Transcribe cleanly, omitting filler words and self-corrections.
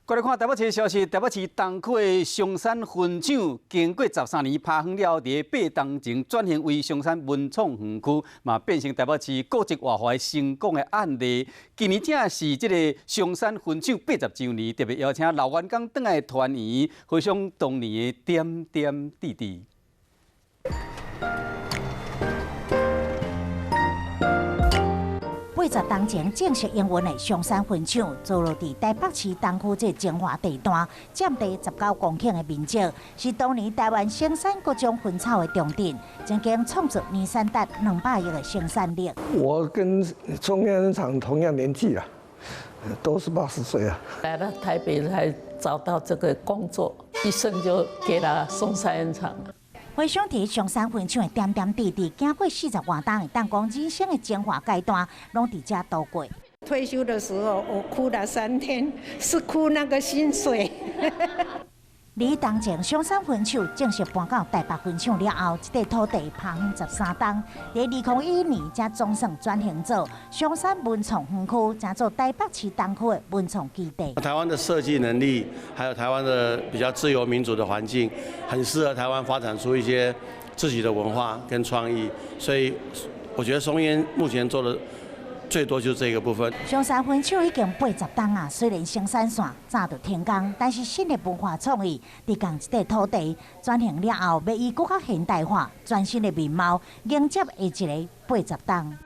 過來看台北市的消息，台北市東區的松山分廠經過13年拍園了後，佇8冬前轉型為松山文創園區，嘛變成台北市古蹟活化成功的案例。今年正是這個松山分廠80週年，特別邀請老員工轉來團圓，回想當年的點點滴滴。80冬前正式營運的松山分廠，坐落佇台北市東區這精華地段，佔地19公頃的面積，是當年台灣生產各種薰草的重鎮，曾經創造年產達200億的生產力。我跟松煙廠同樣年紀啦，都是80歲啊。來到台北才找到這個工作，一生就給了松山煙廠。回想佇松山分廠的點點滴滴，經過40外冬，會當講人生的精華階段，攏佇遮度過。退休的時候，我哭了3天，是哭那個薪水。離當前松山分廠正式搬到台北分廠了後，這塊土地拍園13冬，佇2011年才總算轉型做松山文創園區，成做台北市東區的文創基地。台灣的設計能力，還有台灣的比較自由民主的環境，很適合台灣發展出一些自己的文化跟創意，所以我覺得松煙目前做的最多就是這個部分。松山分廠已經80冬啊，雖然生產線早就停工，但是新的文化創意佇仝一塊土地轉型了後，欲以閣較現代化、全新的面貌迎接下一个80冬。